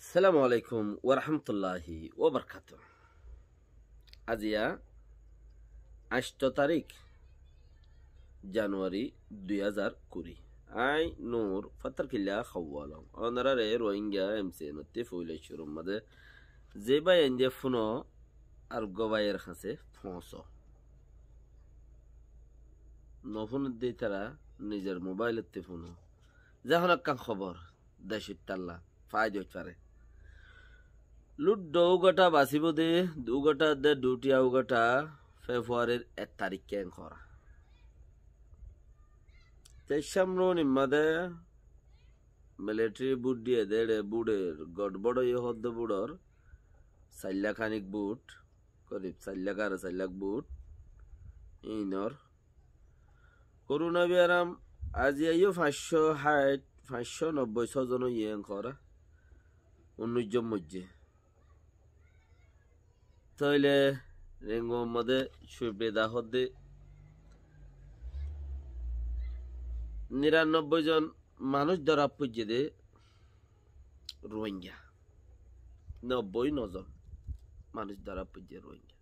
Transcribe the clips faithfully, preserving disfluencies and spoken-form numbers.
Assalamu alaikum warahmatulláhi wabarakátuhu. Aziya añcto tarík januwari dui házar kuri. Añí Nur Fattarkilla hoóilam. Ónorare Ruáingga M C N ottú foila cúrur mazé ze báiyain de fúno ar uggwá báiyor hañsé foóñso. Nofúnedde ítara nizor mobáil ottú fúno. Ze honó ekkán hóbor decót tálla fáaida óit fare. Luddho uggwá tha basíbo de, uggwá tha de dutiya uggwá tha Februarir ek taríkka en hoór. Te Camrun imma de militari bút diye de, ére bútor godbor óiye hoódde bútor sair lak hánik bút, korib sair lak, sair lak bút. Inor koruna biyaram aziya yó fañscó háit, fañscó nobboi só zon óiye en hoór unnúic zon moijjé. Tóile Renguwar mazé Cuibri Dahót de niranobboi zon manúic dóra foijjé de Ruáingga. Nobboi no zon manúic dóra foijjé Ruáingga.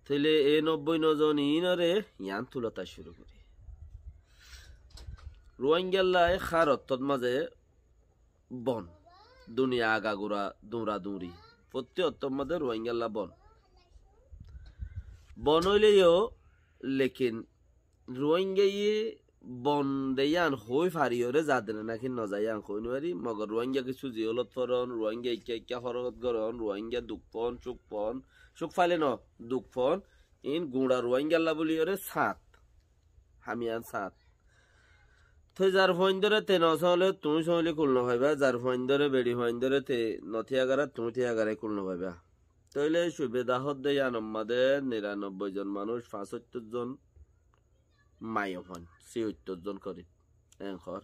Tóile e nobboi no zon inore yián tulota cúru gorí. Ruáinggalla hár ottót mazé bon. Duniya agagura duñra duñri. Fottí ottót mazé Ruáinggalla bon. Bon óile yó, lekin Ruáinggaye bon de yián hoói fari óre, zadene náki no za yián hoói no fari. Mogor Ruáingga kissú ziyólot foron, Ruáingga ikká ikká hórokat goron, Ruáingga duk fon, cúk fon, cúk faile no, duk fon. In guñça Ruáinggalla buli óre sát. Ham yián sát. Toi zar fuaindóre te no sóole, tuñí sóole kul no faiba, zar fuaindóre, beçi fuaindóre te no tíyagara, tuñí tíyagara kul no faiba. Tóile Cuibri Dahót de yián mazé niranobboi zon manúic, fañsóttor zon maiyafuain, siyóttor zon korib. En hoór.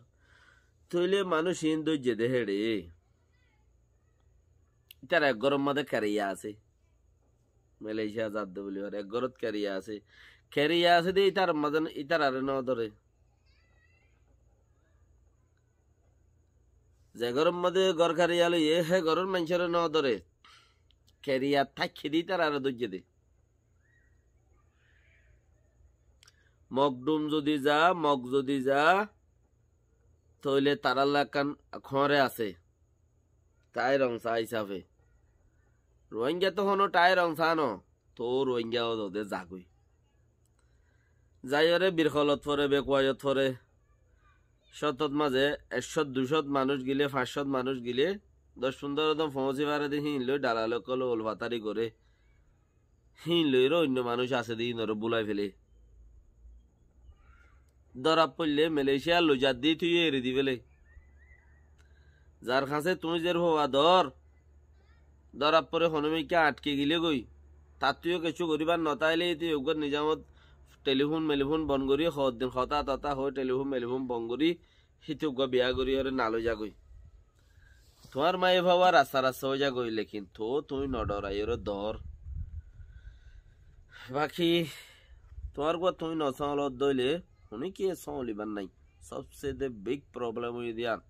Tóile manúic in dóijje de héçe. Ítarar ek góror mazé keriya asé. Malaysia zadde buli hoór, ek górot keriya asé. Keriya asé de ítarar mazé ítarare no dóre. Ze góror mazé gór keriya loiye, hé góror maincóre no dóre. Keriya táikke de ítarare dóijje de. Mokdum zodi za, Mok zodi za, tóile tarálla ekkán hóñre asé. Tái rongsa hísafe. Ruáingga to honó tái rongsa no, toóu Ruáingga ó zode zagói. Zaiyóre birkolot fore, bekuaiyot fore. Cótot mazé ekcót ducót manúic gile, fañscót manúic gile, doc fundóro zon foóñsi fare de híin loi dalal ókkole ulfatari goré. Híin loiyóre oinno manúic asé de híinoré búlai fele. Dórat foille Malaysia loi zadde tuiyó eri di fele. Zar hañsé tuñí zer fua dór, dórat fore honómikká añtki gile goi. Tattú yó kessú goríbar no táile íte uggwá nizamot telifún melifún bon gorí, hoddin hotá totá hoói telifún melifún bon gorí, híte uggwá biya gorí óre naloi zagói. Tuáñr maiyafua rasta rasta ói zagói, lekin toóu tuñí no dhoraiyóre dór. Baki tuáñr uggwá tuñí no sóolodde óile, honíkiye sóolibar nái. Sobse de big problem óiye de yián.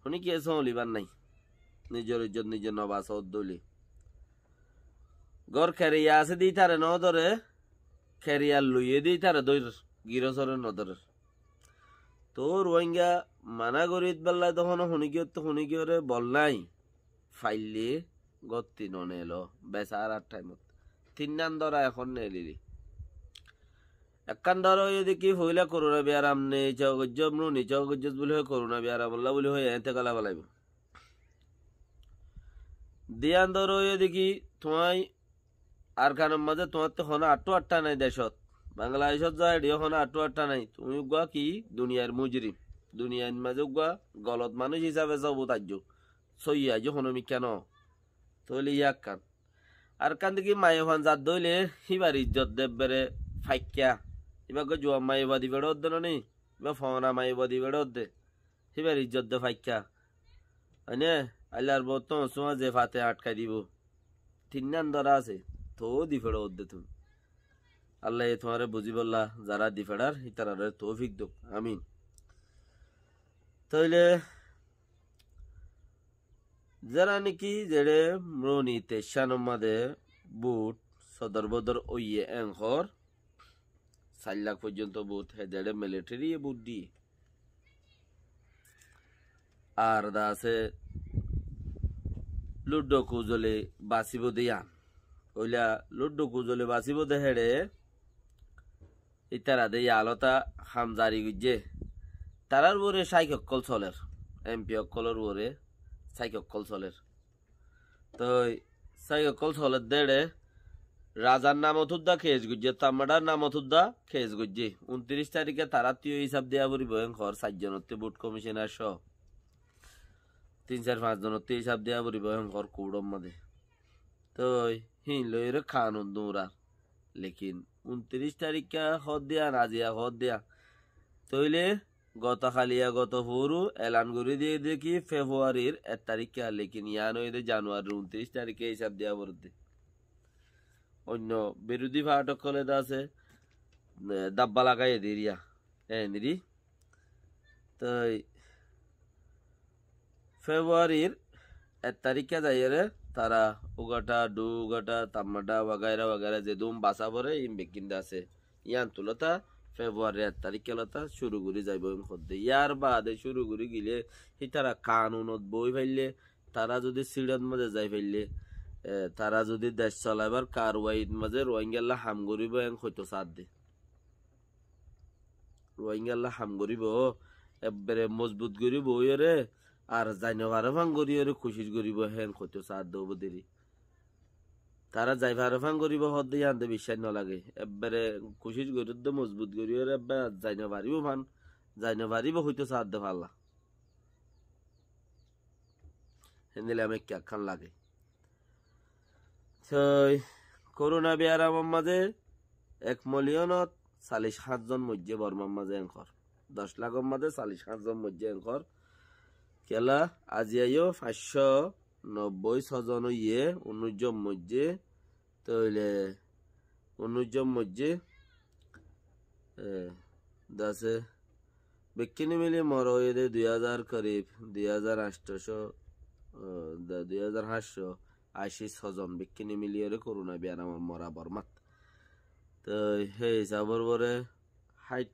Honíkiye sóolibar nái. Nizor ijjot nize no basodde óile. Gór keriya asé de ítare no dóre, keriya loiye de ítare dóir, girosóre no dórer. Toóu Ruáingga mana gorí dibálla de honó honíkiyottú honíkiyóre bol nái. Faille gótti no nelo, besarar thaimot. Tinnán dóra ehón nelile. Ekkán dóra óiye de ki foila koruna biyaram ne, ica goijjós, mruni ica goijjós buli hoi, koruna biyaramolla buli hoi, eéñte gola félaibo. Diyan dóra óiye de ki tuáñí Arkanor mazé tuáñttú honó añtú añttá nái decót. Bangladecót zaa eçiyó honó añtú añttá nái. Tuñí uggwá ki duniyair mujirim. Duniyair mazé uggwá golot manúic hísafe sobut aijjó. Sóiyi aijjó honómikká no. Tóile yían ekkán. Ar ekkán de ki maiyafuain zadde óile híbar ijjot de ebbere faikká. Híba uggwá juwan maiyafua di feçódde no né. Híba foona maiyafua di feçódde. Híbar ijjot de faikká. Óine, Allar bouttú oñsúa ze fate añtkai dibo. Tinnán dóra asé, toóu di feçódde tuñí. Allaye tuáñre buzíbolla zará di feçár, ítarare toufik douk. Amin. Tóile zera niki zere mroni teiccánor mazé bút sodor bodor óiye enkor sair lak foijjonto bút he zere militariye bút diye. Ar dase luddo kuzoli basibo de yián. Óila luddo kuzoli basibo de héçe ítara de yalota ham zari goijjé. Tarar uore saik okkol soler. Empi okkolor uore saik okkol soler. Toi saik okkol soler de héçe razar namot udda kes goijjé, tammaçar namot udda kes goijjé. Untiríc tarike tarattú yó isab diya foribo enkor sair zonottú bút komisonar só. Tin sair fañs zonottú isab diya foribo enkor kuçor mazé. Toi híin loiyóre kanun durar. Lekin untiríc tarikka hoódde yián, aziya hoódde yián. Tóile goto haliya, goto foóru elan gorí diye de ki Februarir ek tarikka, lekin yián óiye de Januarir untiríc tarikka isab diya foredde. Oinno birudí fath okkole de asé, e, dabba lagaiye de eriya. Eniri Toi Februarir ek tarikka zaiyóre tara Ugata, Dhu Ugata, Tammadha wagaira wagaira zedún basa fore, in beggín de asé. Yián tulota Februarir ek tarikka lota cúru gorí zaibo in hoódde. Yar baade cúru gorí gile, hítara kanunot boói faille, tara zodi siçot mazé zai faille, e, tara zodi dec solaibar karwair mazé Ruáingalla ham goríbo en hoito saádde. Ruáingalla ham goríbo, ebbere mozbut gorí boóiyore, ar zai no fare fán goríyore kucíc goríbo, hén hoito saádde óbo deri. Tara zai fare fán goríbo hoódde yián de biccác no lage. Ebbere kucíc gorídde mozbut goríyore, ebbere zai no faribó fán, zai no faribó hoito saádde falla. Héndilla ami ekkán lage. Toi korona biyaramor mazé ek miliyonot callic háñt zon moijjé Bormar mazé enkor. Doc lakor mazé callic háñt zon moijjé enkor. Kiyólla aziya yó fañs cót nobboi só zon óiye, unnúic zon moijjé. Tóile unnúic zon moijjé, e, dase bekkíni mili mora óiye de dui házar korib, dui házar añctó cót, e, de, dui házar háñt cót ací só zon bekkíni miliyóre korona biyaramot mora Bormat. Toi hé isabor uore háit,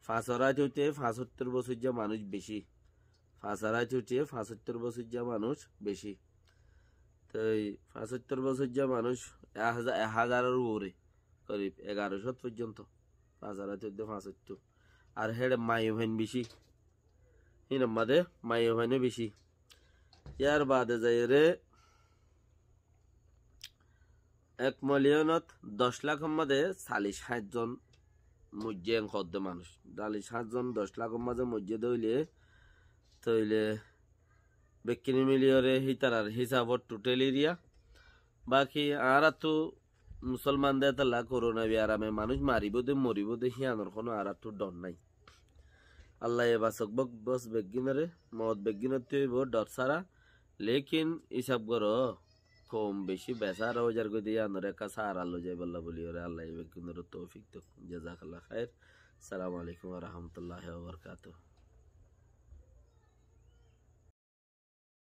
fañsor háit óite fañsóttor bosóijja manúic beci. Fañsor háit óite fañsóttor bosóijja manúic beci. Toi fañsóttor bosóijja manúic ek haza-, ek hazaror uore, korib egaró cót foijjonto. Fañsor háit óite fañsóttor. Ar héçe maiyafuain beci. Hín ammáde maiyafuain beci. Yar baade zaiyóre ek miliyonot doc lakor mazé callic háñt zon moijjé en hoódde manúic. Callic háñt zon doc lakor mazé moijjé de óile, tóile bekkíni miliyóre hítarar hísabot total eriya. Baki añárattú musolman de tolla korona biyarame manúic maribó de, moribó de, híyanor honó añárattú dhor nái. Allaye basok bok bos beggínore, moot beggínottú óibo dhor sára. Lekin isab goró, koum beci besára óizar goi de, yíanoré ekká sára loi zaibolla buliyóre Allaye beggúnoré toufik dóuk. Jazakallah khair. Assalamu alaikum wa rahmatullahi wa barakatuhu.